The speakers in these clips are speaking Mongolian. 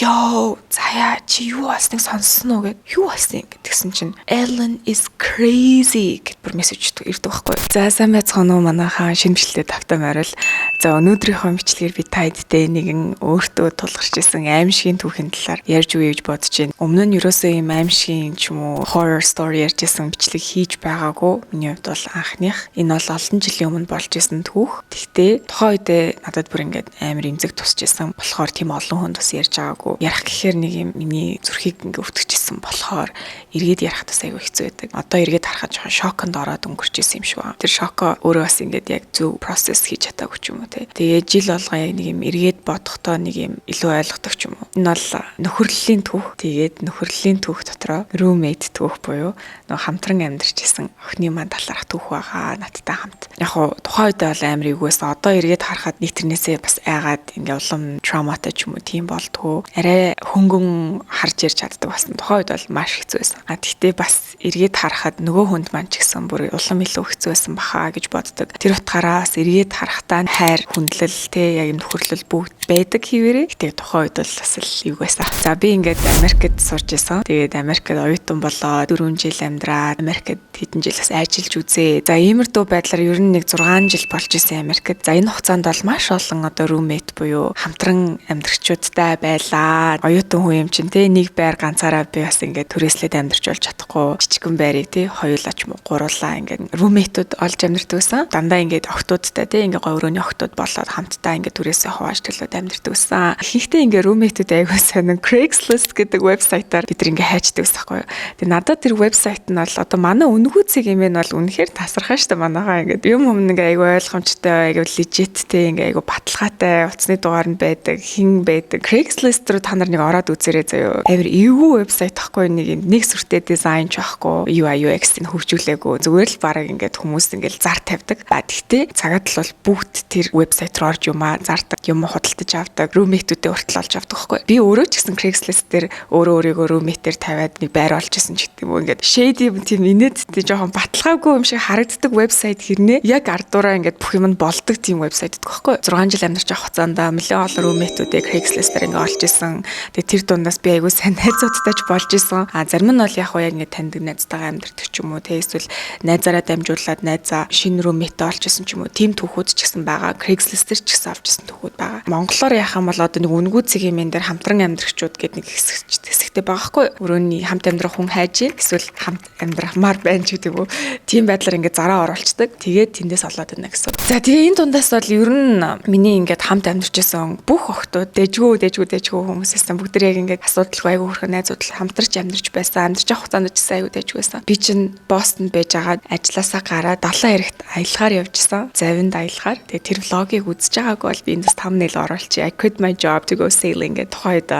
"Yo, Заяа, чи юу болсныг сонссон уу?" гэд. "Юу болсон?" гэдгсэн чинь "Ellen is crazy" гэд бүр мессеж ирдэг байхгүй. За, сайн байцгаана уу, манайхаа? Шинэ бичлэгтээ тавтай морил. За, өнөөдрийнхөө бичлэгээр би та хэдтэй нэгэн өөртөө тулгарч исэн аймшгийн түүхийн талаар ярьж өгье гэж бодож байна. Өмнө нь ерөөсөө ийм аймшгийн ч юм уу horror story ярьж исэн бичлэг хийж байгаагүй. Миний хувьд бол анхных. Энэ бол олон жилийн өмнө болж исэн түүх. Тэгтээ тухайн үедээ надад бүр ингээд амар эмзэг тусч исэн болохоор тийм олон хүнд бас ярьж байгаагүй. Ярих гэхээр нэг юм миний зүрхийг ингээ өвтгөжсэн болохоор эргээд ярихад бас айгүй хэцүү байдаг. Одоо эргээд харахад жоохон шоконд ороод өнгөрч исэн юм шиг байна. Тэр шоко өөрөө бас ингээд яг зөв process хийж чадаагүй ч юм уу, те. Тэгээ жил болгон яг нэг юм эргээд бодохдоо нэг юм илүү ойлгодог ч юм уу. Энэ бол нөхөрлөлийн түүх. Тэгээд нөхөрлөлийн түүх дотроо roommate түүх буюу нөгөө хамтран амьдарч исэн охины маань талаарх түүх байгаа надтай хамт. Яг хуу тухайн үедээ бол амар эвгүйсэн. Одоо эргээд харахад нэг тэрнээсээ бас айгаад ингээ улам trauma тай ч юм уу, тийм болдгоо. Арай хөнгөн харж ярьж чаддаг болсон. Тухайн үед бол маш хэцүү байсан. А тэгтээ бас эргээд харахад нөгөө хүнд маань ч гэсэн бүр улам илүү хэцүү байсан баха гэж боддог. Тэр утгаараа бас эргээд харахтаа хайр, хүндлэл, те, яг юм нөхөрлөл бүгд байдаг хэвээрээ. Гэтэ тухайн үед бол бас л юу байсан. За, би ингээд Америкт сурж исэн. Тэгээд Америкт оюутан болоод 4 жил амьдраад, Америкт хэдэн жил бас ажиллаж үзээ. За, иймэрдүү байдлаар ер нь нэг 6 жил болж исэн Америкт. За, энэ хугацаанд бол маш олон одоо roommate буюу хамтран амьдрагчудтай байлаа. Оюутан хүн юм чинь, те, нэг байр ганцаараа би бас ингээд түрээслээд амьдарч болж чадахгүй. Жижигэн байрыг, те, хоёулаа ч юм уу гуруулаа ингээд roommate-үүд олж амьдардаг байсан. Дандаа ингээд охтуудтай, те, ингээд гой өрөөний охтууд болоод хамтдаа ингээд түрээсээ хувааж төлөөд амьдардаг байсан. Ихэнхдээ ингээд roommate-үүд айгүй сонин Craigslist гэдэг вебсайтаар бид нар ингээд хайчдаг байсан байхгүй юу. Тэгээ надад тэр вебсайт нь бол одоо манай үнэгүй юм нь бол үнэхээр тасархаа штэ, манайхаа ингээд юм юм ингээ айгүй ойлгомжтой, айгүй legit, те, ингээ айгүй баталгаатай утасны дугаар нь байдаг, хин байдаг. Craigslist руу та нар нэг ороод үзээрэй заяо. Амар эвгүй вебсайт байхгүй, нэг юм нэг сүртэй дизайн ч байхгүй, UI UX-ийг хөгжүүлээгүй. Зүгээр л бараг ингээд хүмүүс ингээд зар тавьдаг. А тэгтээ цагаад л бол бүгд тэр вебсайт руу орж юмаа зардаг, юм худалдаж авдаг, roommate-үүдээ хүртэл олж авдаг байхгүй. Би өөрөө ч гэсэн Craigslist дээр өөрөө өөрийгөө roommate-ээр тавиад нэг байр олж исэн ч гэдэг юм уу. Ингээд shady, тийм инээдтэй, жоохон баталгаагүй юм шиг харагддаг вебсайт хэрнээ яг ардуураа ингээд бүх юм нь болдог тийм вебсайт гэдэг байхгүй. 6 жил амьдарч явах хугацаанд нэлээд олон roommate-үүдээ Craigslist дээр ингээд олж исэн. Тэгээ тэр дундаас би айгүй сайн найзуудтай ч болж исэн. А зарим нь бол яг уу яг ингээд таньдаг найзтайгаа амьдардаг ч юм уу, тэ, эсвэл найзаараа дамжуулаад найзаа шинэ roommate олж исэн ч юм уу. Тийм түүхүүд ч гэсэн байгаа. Craigslist дээр ч гэсэн авч исэн түүхүүд байгаа. Монголоор яах юм бол одоо нэг үнэгүй цэгийн мен дээр хамтран амьдрагчуд гэдэг нэг хэсэгтэй байгаа хгүй. Өрөөний хамт амьдрах хүн хайж ийн эсвэл хамт амьдрахмаар байна ч гэдэг юм уу. Тийм байдлаар ингээд зараа оруулцдаг. Тэгээд тэндээс олоод байна гэсэн. За, тэгээ энэ дундаас бол ер нь миний ингээд хамт амьдарч исэн бүх охтууд дэжгүү дэжгүү дэжгүү хүмүүсээс бүгд яг ингээд асуудалгүй, айгүй хөөрхөн найзууд хамтарч амьдарч байсан. Амьдарч явах хугацаанд ч гэсэн айгүй дэжгүй байсан. Би чинь Бостонд байж байгаа ажилласаа гараад далайн эрэгт аялахаар явжсан. Завинд аялахаар. Тэгээ тэр vlog ыг үзэж байгаагүй бол би эндээс thumbnail оруулчих. I quit my job to go sailing гэдэг. Тухайн үед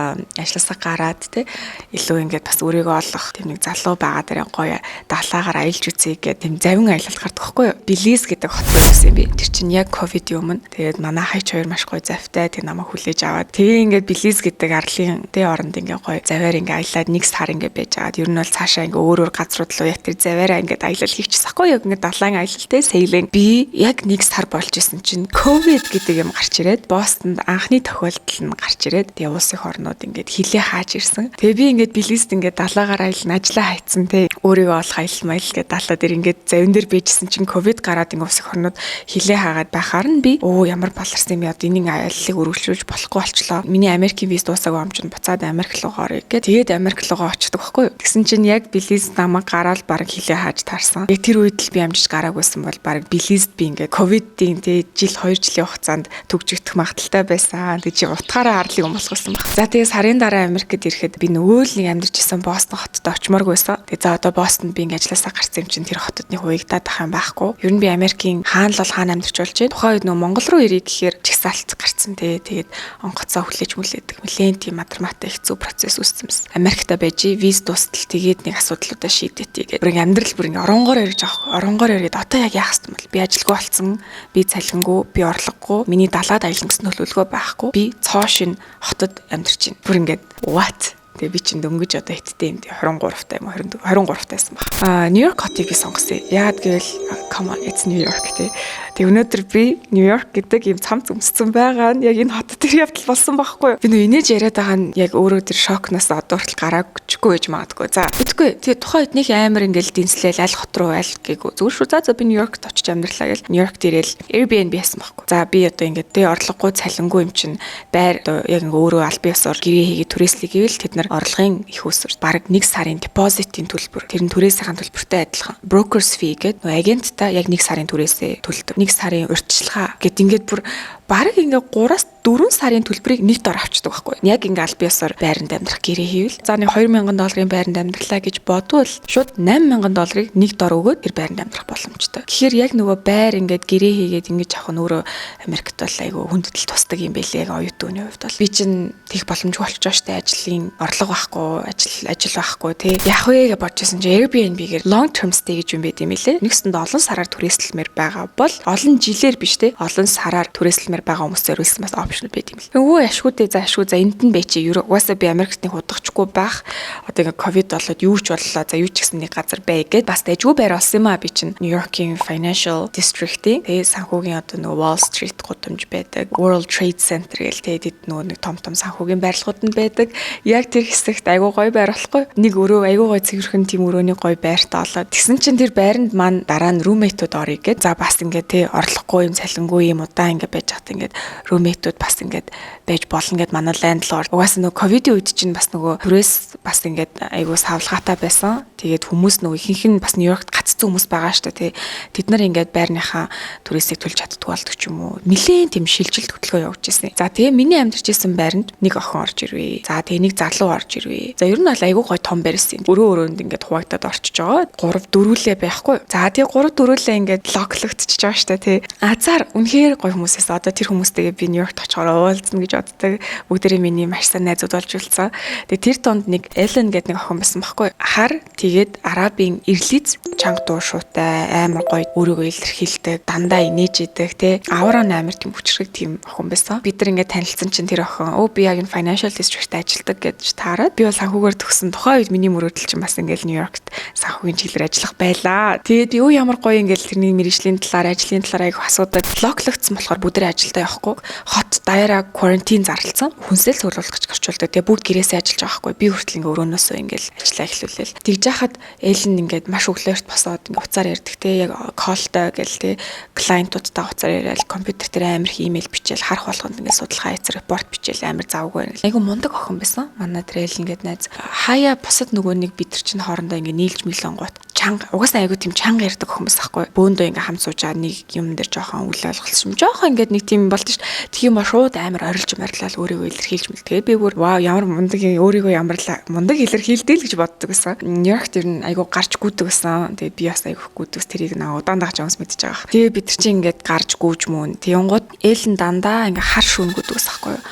ажилласаа гараад, те, илүү ингээд бас өөрийгөө олох тийм нэг залуу байгаа дээр гоё далаагаар аялж үзье гэх тийм завин аялалд гардаг байхгүй юу. Белиз гэдэг хот руу явсан юм би. Тэр чинь яг ковидын өмнө. Тэгээд манай хайч хоёр маш гоё завтай. Тэг намайг хүлээж аваад тэгээ ингээд Белиз гэдэг арлын тэ оронд ингээд гоё завиар ингээд аялаад нэг сар ингээд байж байгаад ер нь бол цаашаа ингээд өөр өөр газрууд руу яг тэр завиараа ингээд аялал хийчихсэн байхгүй юу. Ингээд далайн аялал, те, sailing. Би яг нэг сар болж исэн чинь ковид гэдэг юм гарч ирээд, Бостонд анхны тохиолдол нь гарч ирээд, тэгээ улс их орнууд ингээд хилээ хааж ирсэн. Тэгээ би ингээд Белизд ингээд далаагаар аялна, ажиллаа хайцсан, те, өөрийгөө олох аялал маялал гэдэг далаа дээр ингээд завин дээр байжсэн чинь ковид гараад ингээд улс их орнууд хилээ хаагаад байхаар нь би өө ямар баларсан юм бэ, одоо энийг аяллыг өргөжлүүлж болохгүй болчлоо. Миний Америкийн виз дуусаагүй юм чинь буцаад Америк руугаа оръё гэх. Тэгээд Америк руугаа очдог байхгүй юу. Тэгсэн чинь яг Белиз намайг гараал баг хилээ хааж таарсан. Яг тэр үед л би амжиж гараагүйсэн бол баг Белизд би ингээд ковидын, те, жил 2 жилийн хугацаанд түгжигдэх магадлалтай байсан. Тэг чи утгаараа арлыг юм болгосон баг. За, тэгээ сарын дараа Америкт ирэхэд би нөгөө л нэг амьдарч исэн Бостон хотод очимооргүй байсан. Тэгээ за, одоо Бостонд би ингээд ажилласаа гарсан юм чинь тэр хотод нэг уягдаад ах юм байхгүй. Ер нь би Америкийн хаана л бол хаана амьдарч болж байна. Тухайн үед нөгөө Монгол руу ирэх гэхээр чагсаалт гарцсан, те. Тэгээд онгоцоо хүлээж мүлээдэг. Нилээн тийм матерматик хэцүү процесс үүссэн байсан. Америкта байж виз дуустал тэгээд нэг асуудлуудаа шийдээ тэгээд бүр ингээ амьдрал бүр ингээ оронгоор эргэж авах. Оронгоор эргээд одоо яг яах юм бол би ажилгүй болцсон. Би цалингүй, би орлогогүй, миний далаад аялна гэсэн төлөвлөгөө байхгүй. Би цоо шин хотод амьдарч байна. Бүр ингээд what. Тэгээ би чинь дөнгөж одоо хэттэй юм, 23 таа юм 24 23 тайсан баг. Аа, Нью-Йорк хотыг би сонгосон. Яагаад гэвэл come on, it's New York, тий. Тэг өнөөдөр би Нью-Йорк гэдэг ийм цамц өмссөн байгаа нь яг энэ хотод тэр явдал болсон байхгүй юу? Би нөө инээж яриад байгаа нь яг өөрөө тэр шокноос одоо хүртэл гараагчгүй байж магадгүй. За, мэдгүй. Тэгээ тухайн үед нэг амар ингээл дэнслээл, аль хот руу аль гээгүй. Зүгээр шүү. За, би Нью-Йоркт очиж амьдралаа гэл Нью-Йоркт ирээл Airbnb яасан байхгүй. За, би одоо ингээд тэ орлогогүй, цалингүй юм чинь байр одоо яг ингээ өөрөө албан ёсоор гэрээ хийгээ түрээслэе гэвэл тэд нар орлогын их усвэр бараг нэг сарын депозитын төлбөр, тэр нь түрээсийн төлбөртэй адилхан. Brokers fee гэдэг нөгөө агенттай яг нэг сарын түрээсээ төлдөг. Нэг сарын урьдчилгаа гэд ингээд бүр бараг ингээ 3-аас 4 сарын төлбөрийг нэг дор авчдаг байхгүй. Яг ингээ албан ёсоор байранд амьдрах гэрээ хийвэл, за, нэг 2000 долларын байранд амьдралаа гэж бодвол шууд 8000 долларыг нэг дор өгөөд тэр байранд амьдрах боломжтой. Тэгэхээр яг нөгөө байр ингээд гэрээ хийгээд ингэж авах нь өөрөө Америкт бол айгүй хүндэтэл тусдаг юм байлээ, яг оюутан хүний хувьд бол. Би чинь тех боломжгүй болчих жоох штэ, ажлын орлого байхгүй, ажил байхгүй тий. Яг вэ гэж бодож байсан чинь Airbnb-гээр long term stay гэж юм байт юм лээ. Нэгсэнд олон сараар түрээслэмээр байгаа бол, олон жилээр биш те, олон сараар түрээслэмээр байгаа хүмүүс зориулсан бас option байт юм л. Өвөө, ашгүй дээ, за, ашгүй, за, энд нь бай чи. Угаасаа би Америкт нэг удахчгүй байх. Одоо ингээ ковид болоод юу ч боллоо. За, юу ч гэсэн нэг газар бай гэд бас дайжгүй байр олсон юм а би чинь. Нью-Йоркийн Financial District-ийн тэгээ санхүүгийн одоо нөгөө Wall Street гудамж байдаг. World Trade Center гээл тэгээ тэд нөгөө нэг том том санхүүгийн барилгууд нь байдаг. Яг тэр хэсэгт айгүй гоё байр болохгүй. Нэг өрөө, айгүй гоё цэвэрхэн тийм өрөөний гоё байртаа олоод тэгсэн чинь тэр байранд маань дараа нь roommate-ууд орё гэд. За, бас ингээ тэ орлогогүй юм, цалингүй юм удаан ингээ байж хат ингээд roommate-ууд бас ингээд байж болно гэд манай landlord. Угаасаа нөгөө ковидын үед чинь бас нөгөө түрээс бас ингээд айгүй савлгаатай байсан. Тэгээд хүмүүс нөгөө ихэнх нь бас Нью-Йоркт гаццсан хүмүүс байгаа шүү дээ тий. Тэд нар ингээд байрныхаа түрээсийг төлж чаддгүй болдог ч юм уу. Нилээн тийм шилжилт хөдөлгөөн явуулж ирсэн. За, тэгээ миний амьдарч исэн байранд нэг охин орж ирвэ. За, тэгээ нэг залуу орж ирвэ. За, ер нь бол айгүй гоё том байр байсан. Өрөө өрөөнд ингээд хуваагдаад орчиж байгаа. 3 дөрвөлээ байхгүй. За, тэгээ 3 дөрвөлээ ингээд lock логдчихж байгаа шүү дээ тий. Азар үнэхээр гоё хүмүүсээс одоо тэр хүмүүстэйгээ би Нью-Йоркт очихоор уулзна гэж боддог. Бүгдээрээ миний маш сайн найзууд болж үлдсэн. Тэгээ тэр дунд нэг Эллен гэдэг нэг охин байсан байхгүй. Хар, тэгээд арабын ирлиз, чанга дуу шуутай, амар гоё өөрийгөө илэрхийлдэг, дандаа инээж идэг тий. Аура нь амар тийм хүчрэг тийм охин байсан. Бид нар ингээд танилцсан чинь тэр охин "Өө, би яг энэ financial district ажилладаг" гэж таарад би бол санхүүгээр төгсөн. Тухайн үед миний мөрөөдөл чинь бас ингээд Нью-Йоркт санхүүгийн чиглэлээр ажиллах байлаа. Тэгээд би "Өө, ямар гоё" ингээд тэрний мэргэжлийн талаар, ажлын талаар айгу асуудаг. Lock логдсон болохоор бүгдээ ажилдаа явахгүй. Хот даяараа quarantine зарлцсан. Хүнсэл цуглуулах гэж орчуулдаг. Тэгээ бүгд гэрээсээ ажиллаж байгаа байхгүй. Би хүртэл ингээ өрөөнөөсөө ингээл ажиллаа эхлүүлээл. Тэгж яхад Эллен ингээд маш өглөөрт босоод ингээ уцаар ярьдаг те, яг call той гэл те, client уудтай уцаар яриад, компьютер дээр амар их имэйл бичээл, харах болгонд ингээ судалгаа хийцэр report бичээл, амар завгүй байна. Айгу мундаг охин байсан. Манай тэр Эллен гээд найз. Хаяа бусад нөгөө нэг бид нар чинь хоорондоо ингээ нийлж мэлэнгуут чанга, угаасаа айгу тийм чанга ярьдаг хүмүүс ахгүй. Бөөндөө ингээ хамт сууж байгаа нэг юм дээр жоохон үл ойлголцсон юм. Жоохон ингээд нэг тийм болд ш. Тэгэх юм ба шууд амар орилж морилол өөрийгөө илэрхийлж мэл. Тэгээ би бүр "Вау, ямар мундаг, өөрийгөө ямар мундаг илэрхийлдэг" л гэж боддог гэсэн. Нью-Йоркт ер нь айгу гарч гүйдэг гэсэн. Тэгээ би бас айгу гүйдэг, тэрийг наа удаан дагаж юмс мэдчихэж байгаа. Тэгээ бид нар чинь ингээд гарч гүйж мүүн. Тэнгууд Эллен дандаа ингээ хар шүүн гүйдэг гэсэн аахгүй юу.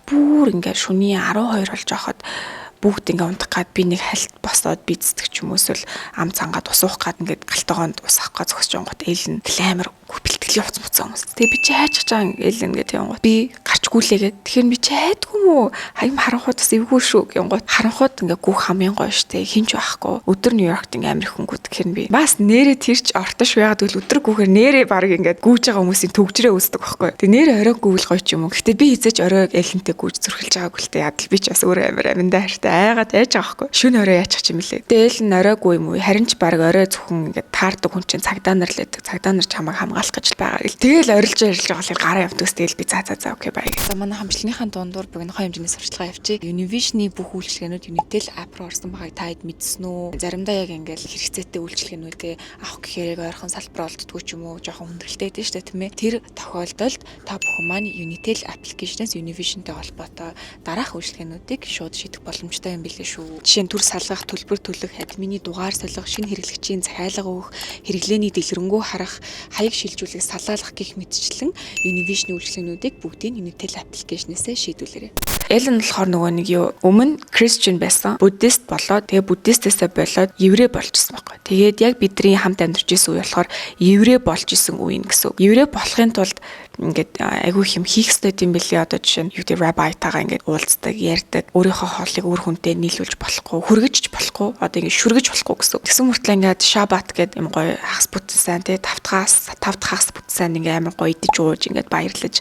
Бүр ингээ шүний 12 болж байхад бүгд ингээ унтах гад би нэг хальт босоод бийцдэг ч юм уу, эсвэл ам цангаад ус уух гад ингээд галтгоонд ус авах гад зогсож онгот Эллен амар бэлтгэлийн хувцас муцсан хүмүүс. Тэгээ би чи хайж чагаа Эллен гэдэг юм гот. Би гарч гүйлээгээд, тэгэхээр би чи хайдгүй юм уу? Хаям харанхууд бас эвгүй шүү гингот. Харанхууд ингээ гүөх хамгийн гоё штэ. Хинч байхгүй. Өдөр Нью-Йоркт ингээ амар их хөнгүүд тэгэхээр би бас нэрээ тэрч ортош, яагаад гэвэл өдөр гүхээр нэрээ баг ингээд гүүж байгаа хүмүүсийн төгжрээ үүсдэг байхгүй. Тэгээ нэрээ орой гүвэл гоё ч юм уу. Гэтэ би хизээч орой Эллентэй гүүж зүрхэлж байгаагүй л тэ. Ядал би ч бас өөрөө амар аминдаа хайртай айгаад айж байгаа байхгүй. Шөнө орой яачих юм лээ. Тэгээ Эллен оройгүй юм уу? Харин ч баг орой зөвхөн ингээд таардаг хүн чинь цагдаа нар л байдаг. Цагдаа нар чамайг хамгаалах гэж л байгаа гэл. Тэгэл орилж орилж байгаа болохоор гараа явдгаас тэгэл би "За за за, okay, bye." За, манай хамтлагийнхаа дундуур богинохон хэмжээний сурчлагаа явчих. Univision-ы бүх үйлчилгээнүүд Unitel app руу орсон байгааг та хэд мэдсэн үү? Заримдаа яг ингээл хэрэгцээтэй үйлчилгээнүүдээ авах гэхээр яг ойрхон салбар олддгоо ч юм уу, жоохон хүндрэлтэй байдаг шүү дээ, тийм ээ. Тэр тохиолдолд та бүхэн маань Unitel application-аас Univision-тэй холбоотой дараах үйлчилгээнүүдийг шууд шийдэх боломжтой юм билээ шүү. Жишээ нь төр салгах, төлбөр төлөх, админы дугаар солих, шинэ хэрэглэгчийн захиалга өгөх, хэрэглээний дэлгэрэнгүй харах, хаяг шилжүүлэх, салаалах гэх мэтчлэн Univision-ы үйлчилгээнүүдийг бүгдийг Unitel application-ээс шийдүүлээрэй. Эллен болохоор нөгөө нэг юу, өмнө Christian байсан, Буддист болоод, тэгээ буддистээсээ болоод еврей болчихсон байхгүй. Тэгээд яг бидний хамт амьдарч исэн үе болохоор еврей болж исэн үе гэсэн үг. Еврей болохын тулд ингээд айгүй их юм хийх ёстой юм билээ. Одоо жишээ нь юу гэдэг, rabbi-тайгаа ингээд уулздаг, ярьдаг. Өөрийнхөө хоолыг өөр хүнтэй нийлүүлж болохгүй, хүргэж болохгүй. Одоо ингээд шүргэж болохгүй гэсэн. Тэгсэн мөртлөө ингээд Шабат гэдэг юм гоё хагас бүтэн сайн, тий, 5 дахь хагас бүтэн сайн ингээд амар гоё идэж ууж, ингээд баярлаж,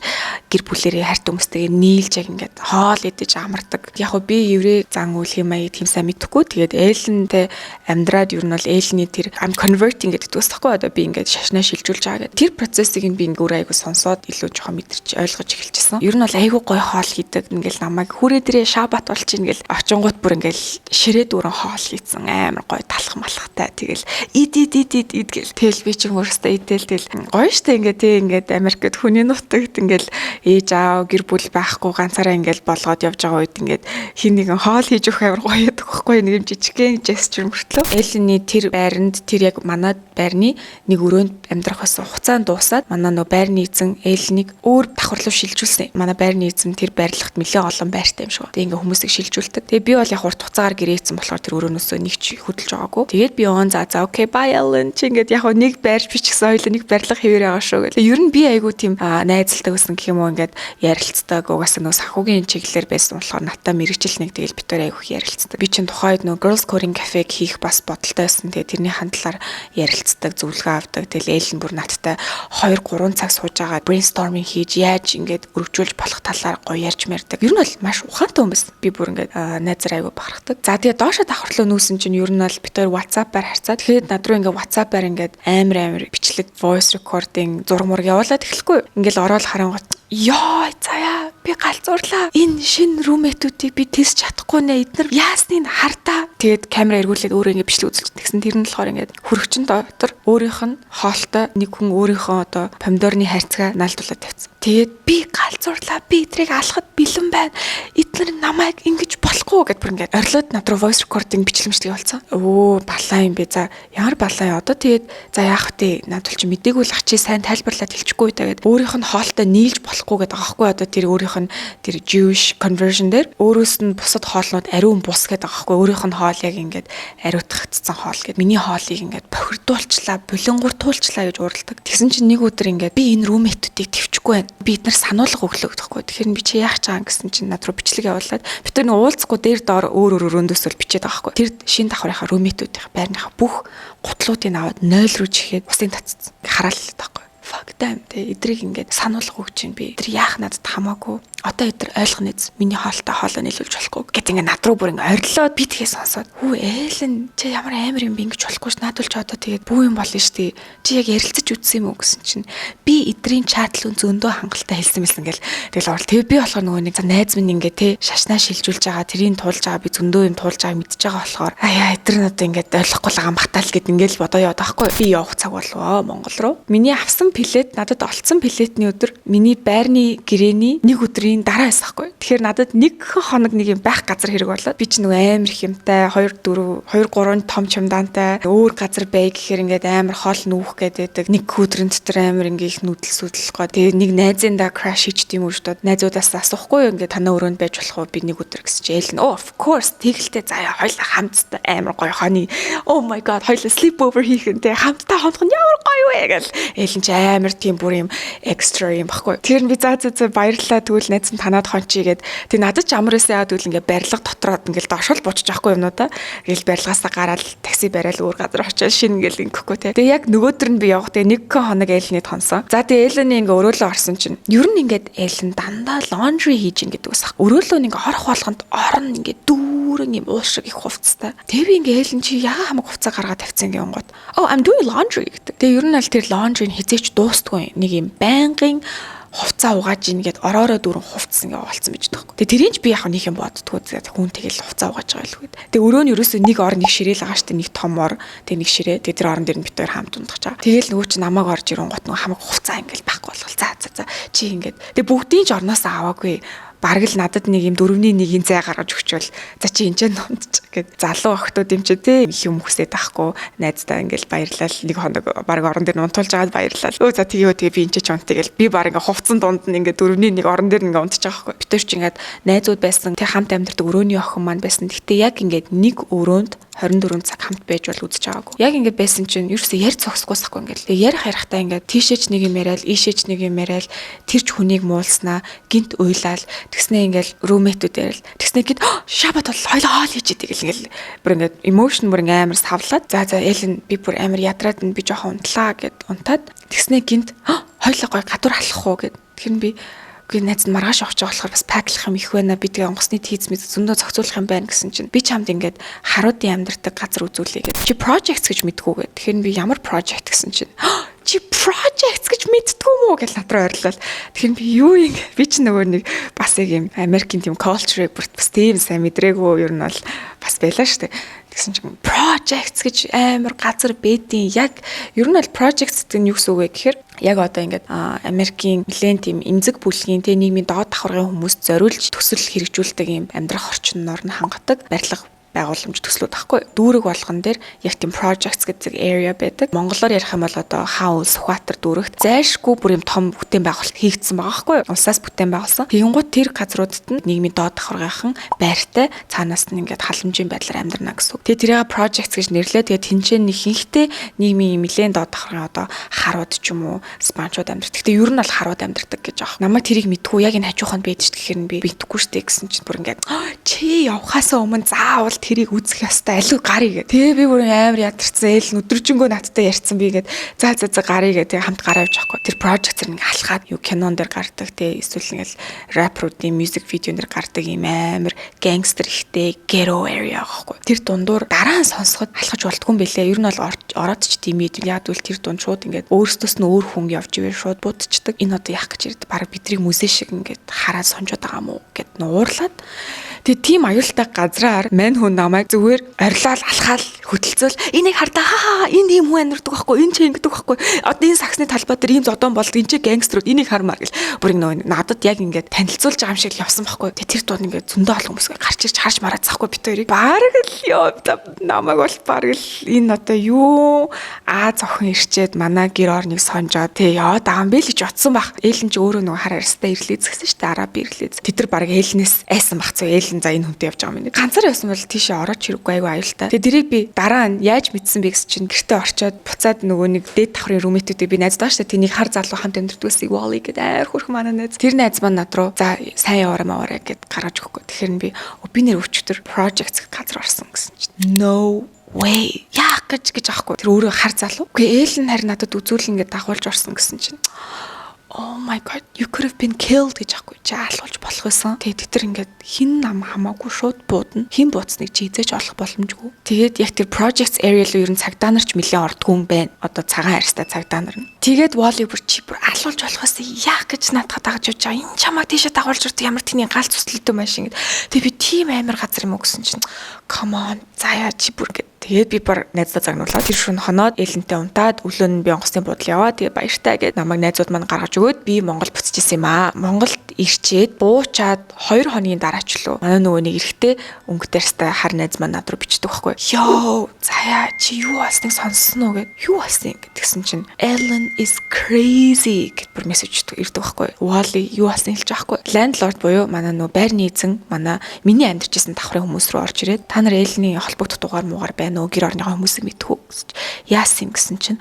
гэр бүлэрээ, хайртай хүмүүстэйгээ нийлж, яг ингээд хоол идэж амардаг. Яг хөө би еврей зан үйл хэм маяг тийм сайн мэдэхгүй. Тэгээд Эллентэй амьдраад ер нь бол Эллений тэр "I'm converting" гэдэг үгс тахгүй, одоо би ингээд шашнаа шилжүүлж байгаа гэдэг. Тэр процессыг нь би ингээд өөр айгу сонсоод илүү жоохон мэдэрч ойлгож эхэлчихсэн. Ер нь бол айгу гоё хоол хийдэг. Ингээл намайг хүрээ дээрээ Шабат болчих ингээл очингууд бүр ингээл ширээ дүүрэн хоол хийцэн, амар гоё талах малхтай. Тэгэл ид ид ид ид ид гэл. Тэгэл би чинь өөрөөсөө идэл, тэгэл гоё штэ ингээ, тий, ингээд Америкт хүний нутагт ингээл ээж аав, гэр бүл байхгүй, ганцаараа ингээл болгоод явж байгаа үед ингээд хин нэгэн хоол хийж өгөх амар гоё яддаг байхгүй, нэг юм жижигхэн gesture мөртлөө. Эллений тэр байранд, тэр яг манай байрны нэг өрөөнд амьдрах байсан хугацаанд дуусаад манай нөө байрны эзэн Элленийг өөр давхар руу шилжүүлсэн. Манай байрны эзэн тэр байрлахад нэлээд олон байртай юм шиг. Тэгээ ингээ хүмүүсийг шилжүүлдэг. Тэгээ би бол яг урт хугацаагаар гэрээсэн болохоор тэр өрөөнөөсөө нэг ч хөдөлж байгаагүй. Тэгээд би он за okay, bye, Ellen, чи ингээд яг нэг байрч би ч гэсэн хоёулаа нэг барилга хэвээр байгаа шүү гэл. Ер нь би айгу тийм найзалдаг гэсэн гэх юм уу, ингээд ярилцдаг. Угаасаа нөө санхүүгийн чиглэлээр байсан болохоор надтай мэргэжил нэг, тэгэл бид хоёр айгу их ярилцдаг. Би чинь тухайн үед нөө Girls Coding Cafe хийх бас бодолтой байсан. Тэгээ тэрний талаар ярилцдаг, зөвлөгөө авдаг. Тэгэл Ellen бүр надтай 2 3 цаг сууж байгаа brainstorming хийж, яаж ингээд өргөжүүлж болох талаар гоё ярьж мэрдэг. Ер нь бол маш ухаантай хүн байсан. Би бүр ингээд найзаар айгу бахархдаг. За, тэгээ доошо давхарлуу нүүсэн чинь ер нь бол бид хоёр WhatsApp-аар харьцаад, тэгэхээр над руу ингээд WhatsApp-аар ингээд амар амар бичлэг, voice recording, зураг мураг явуулаад эхлэхгүй. Ингээл ороод харангуут ёо заяа, би галзуурлаа. Энэ шинэ roommate-үүдийг би тест чадахгүй нэ. Эднэр яасныг хардаа. Тэгээд камера эргүүлээд өөрөө ингэ бичлэг үзүүлж тэгсэн. Тэр нь болохоор ингээд хөрөгчин дотор өөрийнх нь хоолтой нэг хүн өөрийнхөө одоо помидорны хайрцгаа наалдуулаад тавьсан. Тэгээд би галзуурлаа. Би эдрийг алахад бэлэн байна. Эднэр намайг ингэж болохгүй гэд бүр ингээд орилоод над руу voice recording бичлэг явуулсан. Өө, балаа юм бэ. За, ямар балаа юм. Одоо тэгээд за, яах вэ? Надад чи мдээгүй л ах, чи сайн тайлбарлаад хэлчихгүй та гэд өөрийнх нь хоолтой нийлж болохгүй гэдэг байгаа байхгүй. Одоо тэр өөрийнх нь тэр Jewish conversion дээр өөрөөс нь бусад хоолнууд ариун бус гэдэг байгаа байхгүй. Өөрийнх нь хоол яг ингээд ариутгагдсан хоол гэд, миний хоолыг ингээд бохирдуулчлаа, булингууртуулчлаа гэж уурладаг. Тэгсэн чинь нэг өдөр ингээд би энэ roommate-үүдийг төвчгүй байна. Би эднэр сануулга өглөө гэдэг байхгүй. Тэгэхээр би чи яах чагаа гэсэн чинь над руу бичлэг явуулаад, бид тэр нэг уулзахгүй, дээр доор өөр өөр өрөөндөөс л бичээд байгаа байхгүй. Тэр шинэ давхрынхаа roommate-үүдийн байрныхаа бүх гутлуудыг аваад 0 руу чихээд усын татцсан. Хараал таахгүй, fuck them, тэ, эдрийг ингээд сануулга өгч чинь би тэр яах надад хамаагүй, одоо эдэр ойлгоно эз, миний хоолтой хоолоо нийлүүлж болохгүй гэт ингээд над руу бүр ингээд орилоод, би тэгээ сонсоод хүү, Элен, чи ямар амар юм бэ, ингэж болохгүй ш, надад ч одоо тэгээд бүү юм болно ш, тий, чи яг ярилцаж үзсэн юм уу гэсэн чинь би эдрийн чат руу зөндөө хангалттай хэлсэн мэлсэн гэл тэгэл орол. Тэгээ би болохоор нөгөө нэг за найз минь ингээд те шашнаа шилжүүлж байгаа, тэрийг туулж байгаа, би зөндөө юм туулж байгааг мэдчихэж байгаа болохоор аяа, эдэр нь одоо ингээд ойлгохгүй л байгаа бахтаал гэд ингээд бодоо яваад байхгүй. Би явах цаг болов Монгол руу. Миний авсан билет, надад олцсон билетний өдөр миний байрны гэрээний нэг өдрийн дараа байсан байхгүй. Тэгэхээр надад нэг хоног нэг юм байх газар хэрэг болоод, би ч нөгөө амар их юмтай, 2 4 2 3 том чемодантай өөр газар бай гэхээр ингээд амар хоол нүүх гэдэг, нэг өдрийн дотор амар ингээ их нүүдэл сүдлэх гоо. Тэгээ нэг найзындаа crash хийчт юм уу шүү дээ. Найзуудаас асуухгүй, ингээд танаа өрөөнд байж болох уу би нэг өдөр гэсэн чи ээл нь "Oh, of course" тэгэлтэй, заяа, хоёлаа хамтдаа амар гоё хоны, oh my god, хоёлаа sleep over хийх нь тэгээ хамтдаа хонох нь ямар гоё вэ гэл. Ээл нь чи амар тийм бүр юм extra юм баггүй. Тэр нь би за за за, баярлалаа, тэгвэл найз нь танаад хончий гэд. Тэг надад ч амар байсан, яагаад гэвэл ингээ барилга дотроод ингээл доошол буучж байхгүй юмнуудаа. Ингээл барилгаасаа гараал такси барайл өөр газар очиад шинэ ингээл ингэхгүй те. Тэгээ яг нөгөөдөр нь би явах, тэгээ нэг хоног Элленийд хонсон. За, тэгээ Эллений ингээ өрөөлөө орсон чинь ер нь ингээд Эллен дандаа laundry хийж ин гэдэг ус. Өрөөлөө ингээ орох болгонд орон ингээ дүүрэн юм уул шиг их хувцастай. Тэгээ би ингээ Эллен, чи яга хамаг хувцас гаргаад тавьсан ингээ онгод. "Oh, I'm doing laundry" гэдэг. Тэгээ ер нь аль тэр laundry нь хизээч дуустдаггүй. Нэг юм байнгын хувцаа угааж ийн гэд ороороо дүүрэн хувцас ингээ угаалцсан байж байгаа байхгүй. Тэгээ тэрийг ч би яг нэг юм боддгоо, хүн тэгэл хувцаа угааж байгаа л гээд. Тэгээ өрөө нь ерөөсөө нэг ор, нэг ширээл байгаа штэ, нэг том ор, тэгээ нэг ширээ. Тэгээ тэр орон дээр нь бид хоёр хамт ундах чаа. Тэгэл нөгөө чи намайг орж ирэнгуут нөгөө хамаг хувцаа ингээл байхгүй болгол, за за за, чи ингээд тэгээ бүгдийн ч орноосоо аваагүй, бараг л надад нэг юм 1/4-ийн зай гаргаж өгчөөл, за, чи энэ ч нунтч гэд. Залуу охтууд юм чи те их юм хүсээд ахгүй, найздаа ингээл баярлал, нэг хоног бараг орон дээр унтуулж байгаад баярлал. Өө, за, тэгээ тэгээ би энэ ч унт, тэгэл би бараг ингээ хувцсан дунд нь ингээ 1/4 орон дээр ингээ унтчих байгаа байхгүй. Бид тэр чи ингээд найзууд байсан, тэг хамт амьдардаг өрөөний охин маань байсан. Гэхдээ яг ингээд нэг өрөөнд 24 цаг хамт байж бол үзэж байгаагүй. Яг ингээд байсан чинь ерөөсөө ярьж зогсохгүй сахгүй ингээд. Тэгээ ярих ярихтаа ингээд тийшээч нэг юм яриад, ийшээч нэг юм яриад, тэр ч хүнийг муулснаа, гинт уйлаал, тэгснээ ингээд roommate үүд яриад, тэгснээ гинт шабат бол хоёлоо хоол хийж идэг гэл ингээд бүр ингээд emotion бүр ингээд амар савлаад, за за, Элен, би бүр амар ядраад нь би жоохон унтлаа гэд унтаад, тэгснээ гинт хоёлоо гой гадуур алхах уу гэд. Тэр нь би үгүй, найз нь маргааш явах болохоор бас pack лах юм их байна. Би тэгээ онгоцны тийз мэд зөндөө зохицуулах юм байна гэсэн чинь би чамд ингээд харуудын амьдардаг газар үзүүлье гэд. Чи projects гэж мэдгүү гэд. Тэгэхээр би ямар project гэсэн чинь чи projects гэж мэддгүү юм уу гэж над руу ойрлол. Тэгэхээр би юу юм, би ч нөгөө нэг бас яг юм Америкийн тийм culture-ыг бүр бас тийм сайн мэдрээгүй ер нь бол бас байлаа штэ. Тэгсэн чинь projects гэж амар газар бэдийн. Яг ер нь бол projects гэдэг нь юу гэсэн үг вэ гэхээр яг одоо ингээд Америкийн нэлээд тийм эмзэг бүлгийн, тэ, нийгмийн доод давхаргын хүмүүст зориулж төсөл хэрэгжүүлдэг юм амьдрах орчноор нь хангадаг барилга байгууламж төслүүд байхгүй. Дүүрэг болгон дээр яг тийм projects гэдэг area байдаг. Монголоор ярих юм бол одоо Хаан Уул Сүхбаатар дүүрэгт зайлшгүй бүр юм том бүтээн байгуулалт хийгдсэн байгаа байхгүй. Улсаас бүтээн байгуулсан. Тэгэнгүүт тэр газруудад нь нийгмийн доод давхаргынхан байртай цаанаас нь ингээд халамжийн байдлаар амьдрна гэсэн үг. Тэгээ тэрийг projects гэж нэрлээ. Тэгээ тэнцэн нэг ихэнхдээ нийгмийн нэлээд доод давхаргын одоо харууд ч юм уу испанчууд амьдрдаг. Гэтэ ер нь бол харууд амьдрдаг гэж аах. Намайг тэрийг мэдгүй, яг энэ хажууханд байдаг ч гэхээр нь би мэдхгүй штэ гэсэн чинь бүр ингээд чи явхаасаа өмнө заавал тэрийг үзэх ёстой, алив гарыг гэ. Тэгээ би бүр амар ядарсан. Ээл өдөржингөө надтай ярьсан, би гээд за за за, гарыг гэ. Тэгээ хамт гараа явж байхгүй. Тэр project нэг алхаад юу кинон дээр гардаг те, эсвэл ингээл рэпперуудын music video дээр гардаг юм амар гангстер ихтэй ghetto area байхгүй. Тэр дундуур дараа нь сонсоход алхаж болдгүй юм бэлээ. Ер нь бол ороод ч тийм ээ. Яг үл тэр дунд шууд ингээд өөрсдөөс нь өөр хүн явж ивэл шууд будчдаг. Энэ одоо яах гэж ирд, бараг бидрийг музей шиг ингээд хараад сонжоод байгаа юм уу гэд нуурлаад. Тэгээ тийм аюултай газраар мань хүн намайг зүгээр орилол, алхаал, хөтөлцөөл, энийг хардаа, ха ха, энэ ийм хүн амьдардаг байхгүй, энэ чи ингэдэг байхгүй, одоо энэ саксны талбай дээр ийм зодон болд, энэ чи гангстерууд, энийг хармаар гэл бүр нөө надад яг ингээд танилцуулж байгаа юм шиг л явсан байхгүй. Тэгээ тэр дунд ингээд зөндөө олон хүмүүс гарч ирж харж мараад захгүй бит хоёрыг бараг л ёо, намайг бол бараг л энэ одоо юу Аз охин ирчээд манай гэр орныг сонжоо тэгээ яваад байгаа юм бэ л гэж бодсон баг. Ээлэн чи өөрөө нөгөө хар арьстай ирлээ згсэн шүү дээ, араб ирлээ. Тэд нар бараг ээлнээс айсан баг зөө, ээлэн за энэ хүнтэй явж байгаа юм. Ганцаар явсан бол тийшээ орооч хэрэггүй, айгүй аюултай. Тэгээ тэрийг би дараа нь яаж мэдсэн бэ гэсэн чинь гэртээ орчоод буцаад нөгөө нэг дээд давхрын roommate үүдийг би найз даа шүү дээ. Тэнийг хар залуу хамт амьдардаг байсан Wally гэдэг амар хөөрхөн манай найз. Тэр найз маань над руу за сайн яваарай маваарай гэд гаргаж өгөхгүй. Тэгэхээр нь би нэр өчтөр project газар орсон гэсэн чинь no way, яах гэж гэж аахгүй. Тэр өөрөө хар залуу. Үгүй, ээл нь харин надад үзүүлнэ гэд дагуулж орсон гэсэн чинь oh my God, you could have been killed гэж аахгүй, чи алуулж болох байсан. Тэгээд тэд нар ингээд хин нам хамаагүй шууд буудна. Хин бууцныг чи эзэж олох боломжгүй. Тэгээд яг тэр projects area руу ер нь цагдаа нар ч нэлээд ордгүй юм байна. Одоо цагаан арьстай цагдаа нар нь. Тэгээд Wally бүр чи бүр алуулж болохоос яах гэж наадах дагаж явж байгаа. Энэ чамайг тийшээ дагуулж ирдэг ямар тэний гал цуслалтай машин гэд. Тэгээд би тийм амар газар юм уу гэсэн чинь come on, заяа, чи бүр гэд. Тэгээд би бар найздаа загнуулаад тэр шөнө хоноод ээлэнтэй унтаад өглөө нь би онгоцны буудал яваа. Тэгээ баяртай гэд намайг найзууд маань гаргаж өгөөд би Монгол буцчихсан юм аа. Монголд ирчээд буучаад 2 хоногийн дараа ч лөө манай нөгөө нэг эрэгтэй өнгөтэй арьстай хар найз маань над руу бичдэг байхгүй. Йоо, заяа, чи юу болсныг сонссон уу гэд. Юу болсон юм гэдгсэн чинь Ellen is crazy гэд бүр мессеж ирдэг байхгүй. Wally юу болсныг хэлж байгаа байхгүй. Landlord буюу манай нөгөө байрны эзэн манай миний амьдарч исэн давхрын хүмүүс рүү орж ирээд та нар Эллений холбогдох дугаар муугаар байна уу, гэр орныхоо хүмүүсийг мэдэх үү гэж яасан юм гэсэн чинь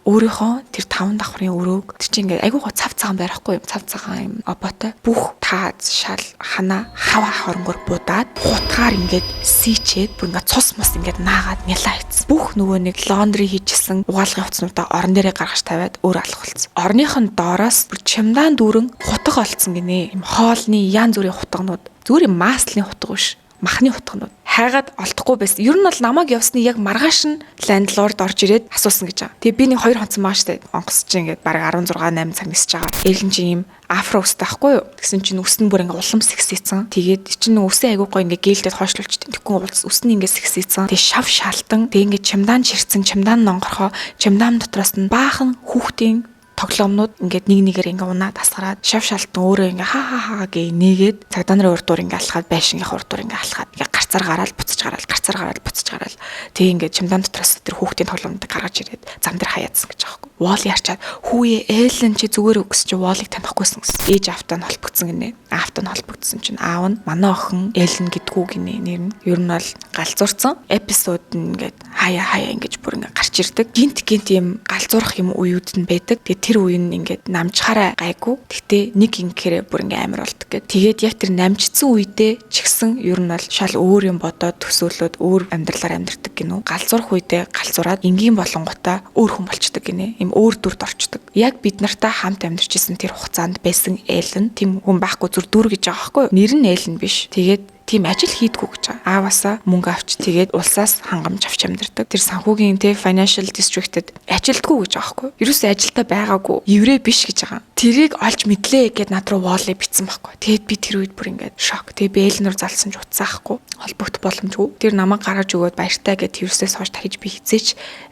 өөрийнхөө тэр таван давхрын өрөөг тэр чинь ингээд айгуугаа цав цагаан барихгүй юм, цав цагаан юм обоотой, бүх тааз шал хана хава хоронгоор будаад хутгаар ингээд сийчээд бүр ингээд цус мус ингээд наагаад нялаа хийцэн. Бүх нөгөө нэг laundry хийжсэн угаалгын хувцснуудаа орон дээрээ гаргаж тавиад өөр алах болсон. Орных нь доороос бүр чемодан дүүрэн хутга олцсон гинэ. Юм хоолны янз бүрийн хутганууд, зүгээр юм маслын хутга биш, махны хутганууд хайгаад олдохгүй байсан. Ер нь бол намайг явсны яг маргааш нь landlord орж ирээд асуусан гэж байгаа. Тэгээ би нэг хоёр хонцсон маа штэ. Онгоц чинь ингээд бараг 16 8 цаг нисэж байгаа. Ээлэн чинь ийм афро үстэй байхгүй юу? Тэгсэн чинь үс нь бүр ингээ улам сэгсийцэн. Тэгээд чинь үсээ айгуу гоё ингээ гээлдээд хойшлуулчихдээ. Тэгэхгүй үс нь ингээ сэгсийцэн. Тэгээ шав шалтан. Тэгээ ингээ чемодан чирцэн, чемодан нонгорхоо, чемодан дотроос нь баахан хүүхдийн тоглоомнууд ингээд нэг нэгээр ингээ унаад асгараад, шав шалтан өөрөө ингээ ха ха ха гэ нээгээд цагдаа нарын урдуур ингээ алхаад, байшингийнхаа урдуур ингээ алхаад ингээ гарцаар гараал буцаж гараал, гарцаар гараал буцаж гараал, тэгээ ингээ чемодан дотроос тэр хүүхдийн тоглоомнуудыг гаргаж ирээд зам дээр хаяадсан гэж байгаа байхгүй. Wall-E харчаад, "Хүүе, Эллен, чи зүгээр үү?" гэсэн чи Wall-ыг танихгүйсэн гэсэн. Ээж аавтай нь холбогдсон гинэ. Аавтай нь холбогдсон чинь аав нь манай охин Эллен гэдгүү гинэ нэр нь. Ер нь бол галзуурсан. Episode нь ингээд хаяа хаяа ингэж бүр ингээд гарч ирдэг. Гинт гинт юм галзуурах юм үеүд нь байдаг. Тэгээ тэр үе нь ингээд намжихаараа гайгүй. Гэхдээ нэг ингэхээрээ бүр ингээд амар болдог гэд. Тэгээд яг тэр намжчихсан үедээ ч гэсэн ер нь бол шал өөр юм бодоод, төсөөлөөд өөр амьдралаар амьдардаг гинүү. Галзуурах үедээ галзуураад, энгийн болонгуудаа өөр хүн болчдөг гинэ. Им өөр дүрд орчдөг. Яг бид нартай хамт амьдарч исэн тэр хугацаанд байсан Эллен тийм хүн байхгүй, зүр дүр гэж байгаа байхгүй юу? Нэр нь Эллен биш. Тэгээд тийм ажил хийдгүү гэж байгаа. Ааваасаа мөнгө авч, тэгээд улсаас хангамж авч амьдардаг. Тэр санхүүгийн те financial district-д ажилдгүй гэж байгаа байхгүй юу? Ерөөсөө ажилдаа байгаагүй. Еврей биш гэж байгаа. Тэрийг олж мэдлээ гэд над руу Wall-E бичсэн байхгүй. Тэгээд би тэр үед бүр ингээд шок. Тэгээд би Эллен рүү залсан ч утсаахгүй. Холбогдох боломжгүй. Тэр намайг гаргаж өгөөд баяртай гэд тэрсээс хойш дахиж би хэзээ ч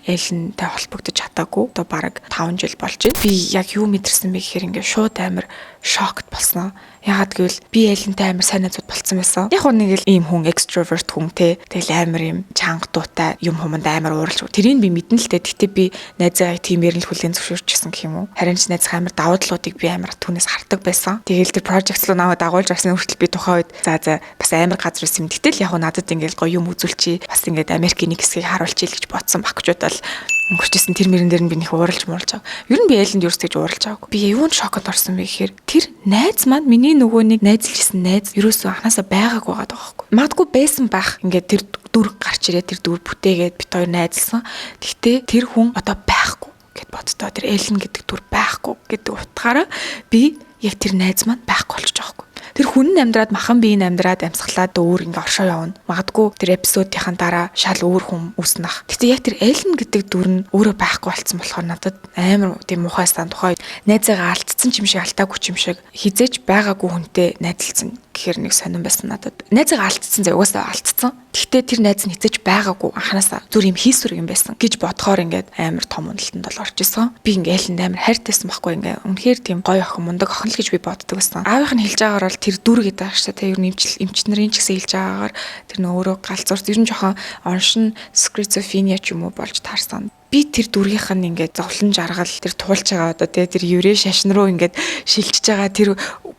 Эллентэй холбогдож чадаагүй. Одоо бараг 5 жил болж байна. Би яг юу мэдэрсэн бэ гэхээр ингээд шууд амар shocked болсон. Яагаад гэвэл би Эллентэй амар сайн найзууд болцсон байсан. Яг нэг л ийм хүн, extrovert хүн те. Тэгэл амар юм чанга дуутай, юм хуманд амар ууралж. Тэрийг би мэднэ л те. Гэтэ би найзаа тиймэр нь хүлээн зөвшөөрчихсэн гэх юм уу. Харин ч найзах амар давуу талуудыг би амар түүнээс хардаг байсан. Тэгэл тэр project руу намайг дагуулж авсан хүртэл би тухайн үед за за бас амар газар байсан юм. Гэтэл яг надад ингээл гоё юм үзүүлчихье. Бас ингээд Америкийн нэг хэсгийг харуулчихъя гэж бодсон баг ч бодол өнгөрчсэн тэр мөрөн дээр нь би нэх ууралж муурлж байгаа. Ер нь би Элленд ерөөс тэгж ууралж байгаагүй. Би юунд шоконд орсон бэ гэхээр тэр найз маань, миний нөгөө нэг найзалж исэн найз ерөөсөө анханасаа байгаагүй байгаа байхгүй. Магадгүй байсан байх. Ингээд тэр дүр гарч ирээд, тэр дүр бүтээгээд бид хоёр найзалсан. Гэхдээ тэр хүн одоо байхгүй гэд боддоо, тэр Эллен гэдэг дүр байхгүй гэдэг утгаараа би яг тэр найз маань байхгүй болчих жоохгүй. Тэр хүн нь амьдраад, махан бие нь амьдраад, амьсгалаад өөр ингээ оршоо явна. Магадгүй тэр episode ынхаа дараа шал өөр хүн үүснэ ах. Гэтэ яг тэр Эллен гэдэг дүр нь өөрөө байхгүй болцсон болохоор надад амар тийм муухай сан. Тухай найзаагаа алдсан ч юм шиг, алдаагүй ч юм шиг, хэзээ ч байгаагүй хүнтэй найзалсан гэхээр нэг сонирн байсан надад. Найзаагаа алдсан зэ, угаасаа алдсан. Гэхдээ тэр найз нь хэзээ ч байгаагүй, анханасаа зүр юм хийсвэр юм байсан гэж бодохоор ингээд амар том уналтанд бол орж исэн. Би ингээд Элленд амар хайртайсан байхгүй, ингээд үнэхээр тийм гоё охин, мундаг охин л гэж би боддог байсан. Аавынх нь хэлж байгаагаар бол тэр дүр гэдэг ааш та, ер нь эмчил эмч нарын ч гэсэн хэлж байгаагаар тэр нөө өөрөө галзуурс, ер нь жоохон оншин schizophrenia ч юм уу болж таарсан. Би тэр дүргийнх нь ингээд зовлон жаргал, тэр туулж байгаа, одоо тий тэр еврей шашин руу ингээд шилжиж байгаа тэр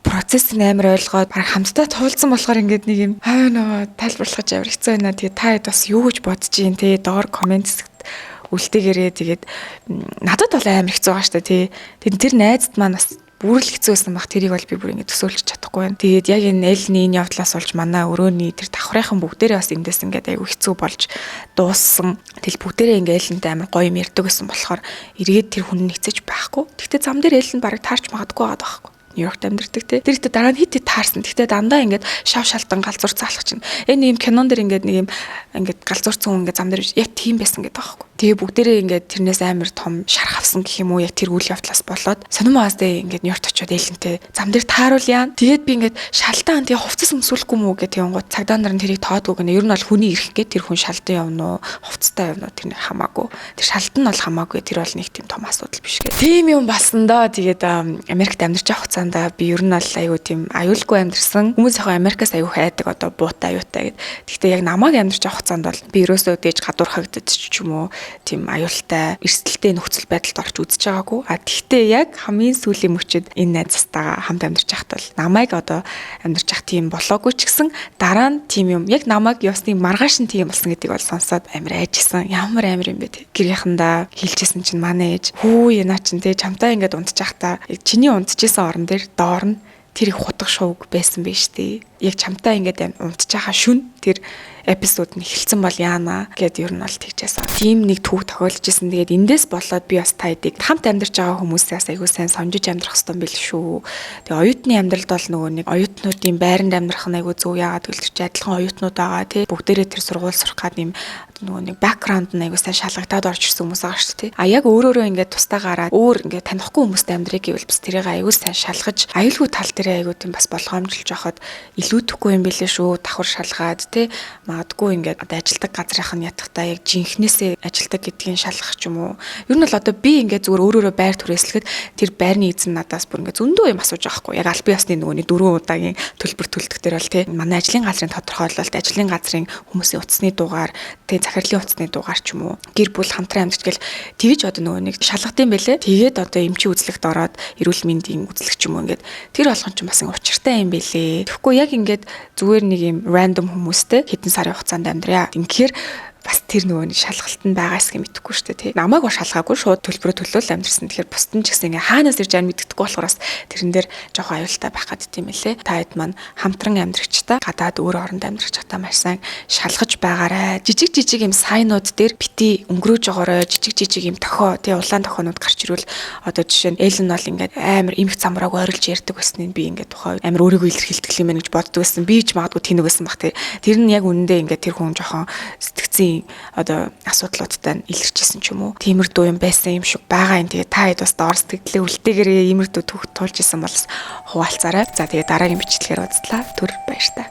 процесс нь амар ойлгоод баг хамтдаа туулсан болохоор ингээд нэг юм хаа нөгөө тайлбарлах амар хэцүү байна. Тэгээ та хэд бас юу гэж бодож юм те, доор comment хэсэгт үлдээгээрээ. Тэгээд надад бол амар хэцүү байгаа шүү дээ тий. Тэгээд тэр найзад маань бас бүр л хэцүү байсан баг. Тэрийг бол би бүр ингэ төсөөлж чадахгүй байна. Тэгээд яг энэ Эллений энэ явдлаас болж манай өрөөний тэр давхрынхан бүгдээрээ бас эндээс ингээд айгүй хэцүү болж дууссан. Тэгэл бүгдээрээ ингээ Эллентэй амар гоё юм ярьдаг байсан болохоор эргээд тэр хүн нь хэзээ ч байхгүй. Гэхдээ зам дээр Эллен бараг таарч магадгүй байгаа байхгүй. Нью-Йоркт амьдардаг те. Тэр ихтэй дараа нь хит хит таарсан. Гэхдээ дандаа ингээд шав шалтан галзуурсан алах чинь. Энэ юм кинон дэр ингээд нэг юм ингээд галзуурсан хүн ингээд зам дээр яг тийм байсан гэдэг байхгүй. Тэгээ бүгдээрээ ингээд тэрнээс амар том шарх авсан гэх юм уу, яг тэр үйл явдлаас болоод сонирмоос дээ ингээд Нью-Йоркт очиод Эллентэй зам дээр тааруул яана. Тэгээд би ингээд шалтан тэгээ хувцас өмсүүлэхгүй мүү гэх тэгэнгүүт цагдаа нар нь тэрийг тоодгүй гэнэ. Ер нь бол хүний эрх гээд тэр хүн шалдан явна уу, хувцастай явна уу, тэр нэг хамаагүй. Тэр шалдан нь бол хамаагүй. Тэр бол нэг тийм том асуудал биш гэх. Тийм юм болсон доо. Тэгээд Америкт амьдарч явах хугацаанд би ер нь бол айгүй тийм аюулгүй амьдарсан. Хүмүүс яг Америкаас аюу хайдаг, одоо буутай, аюутай гэд. Гэхдээ яг намайг амьдарч явах хугацаанд бол би ерөөсөө дээж гадуурхагдаж ч юм уу, тийм аюултай, эрсдэлтэй нөхцөл байдалд орж үзэж байгаагүй. А тэгтээ яг хамгийн сүүлийн мөчөд энэ найзтайгаа хамт амьдарч байхад бол намайг одоо амьдарч явах тийм болоогүй ч гэсэн дараа нь тийм юм яг намайг явсны маргааш нь тийм болсон гэдгийг бол сонсоод амар айжсэн. Ямар амар юм бэ те. Гэрийнхэндээ хэлжсэн чинь манай ээж "Хүү, яна чинь те, чамтай ингээд унтчих та чиний унтчихсан орон дээр доор нь тэр их хутга шувг байсан байж тээ. Яг чамтай ингээд унтж байгаа шүн тэр episode нь эхэлсэн бол яана" гэд ер нь бол тэгжсэн. Тийм нэг түүх тохиолдож исэн. Тэгээд эндээс болоод би бас та хэдийг хамт амьдарч байгаа хүмүүсээс айгүй сайн сонжиж амьдрах хэрэгтэй юм бил шүү. Тэгээ оюутны амьдралд бол нөгөө нэг оюутнуудын байранд амьдрах нь айгүй зөв. Яагаад гэвэл тэр чинь адилхан оюутнууд байгаа тий. Бүгдээрээ тэр сургууль сурах гад юм нөгөө нэг background нь айгүй сайн шалгагдаад орж ирсэн хүмүүс байгаа шүү дээ. А яг өөрөөрөө ингээд тусдаа гараад өөр ингээд танихгүй хүмүүстэй амьдрыг гэвэл бас тэрийг айгүй сайн шалгаж, аюулгүй тал дээрээ айгүй тийм бас болгоомжилж явахад илүү Илүүдэхгүй юм билээ шүү. Давхар шалгаад, те, магадгүй ингээд одоо ажилдаг газрынх нь ятгахтаа яг жинхнээсээ ажилдаг гэдгийг шалгах ч юм уу. Ер нь бол одоо би ингээд зүгээр өөрөөрөө байр түрээслэхэд тэр байрны эзэн надаас бүр ингээд зөндөө юм асууж байгаа хгүй. Яг албан ёсны нөгөөний дөрвөн удаагийн төлбөр төлдөх дээр бол, те, манай ажлын газрын тодорхойлолт, ажлын газрын хүмүүсийн утасны дугаар, те, захирлын утасны дугаар ч юм уу. Гэр бүл хамтран амьдарч гэл тэгж одоо нөгөө нэг шалгад юм бэлээ. Тэгээд одоо эмчийн үзлэгт ороод, эрүүл мэндийн үзлэг ч юм уу, ингээд тэр болгон ч бас ингээ учиртай юм бэлээ. Тэгэхгүй яг ингээд зүгээр нэг юм random хүмүүстэй хэдэн сарын хугацаанд амьдраа. Ингэхээр бас тэр нөгөө нэг шалгалт нь байгаа эсхийг мэдэхгүй шүү дээ, тий. Намайг ба шалгаагүй, шууд төлбөрөө төлөөл амьдэрсэн. Тэгэхээр бусд нь ч гэсэн ингээ хаанаас ирж байгааг мэддэхгүй болохоор бас тэрэн дээр жоохон аюултай байх гэдэг юм лээ. Та хэд маань хамтран амьдрагчтай, гадаад өөр оронд амьдрах чатаа маш сайн шалгаж байгаарай. Жижиг жижиг юм sign ууд дээр бити өнгөрөөж байгаарай. Жижиг жижиг юм тохио, тий, улаан тохионууд гарч ирвэл, одоо жишээ нь Эллен бол ингээд амар эмх замрааг ойрлж ярьдаг байсныг би ингээд тухай амар өөрийгөө илэрхийлдэг юм байна гэж боддог байсан. Би ч магадгүй тэнэг байсан бах, тий. Тэр нь яг үнэндээ ингээд тэр хүн жоохон сэтгцийн одоо асуудлуудтай нь илэрчээсэн ч юм уу. Тиймэрдүү юм байсан юм шиг байгаа юм. Тэгээ та хэд бас доор сэтгэлдээ үлдээгээрээ иймэрдүү түүх туулж исэн бол хуваалцаарай. За, тэгээ дараагийн бичлэгээр уулзлаа. Түр баяртай.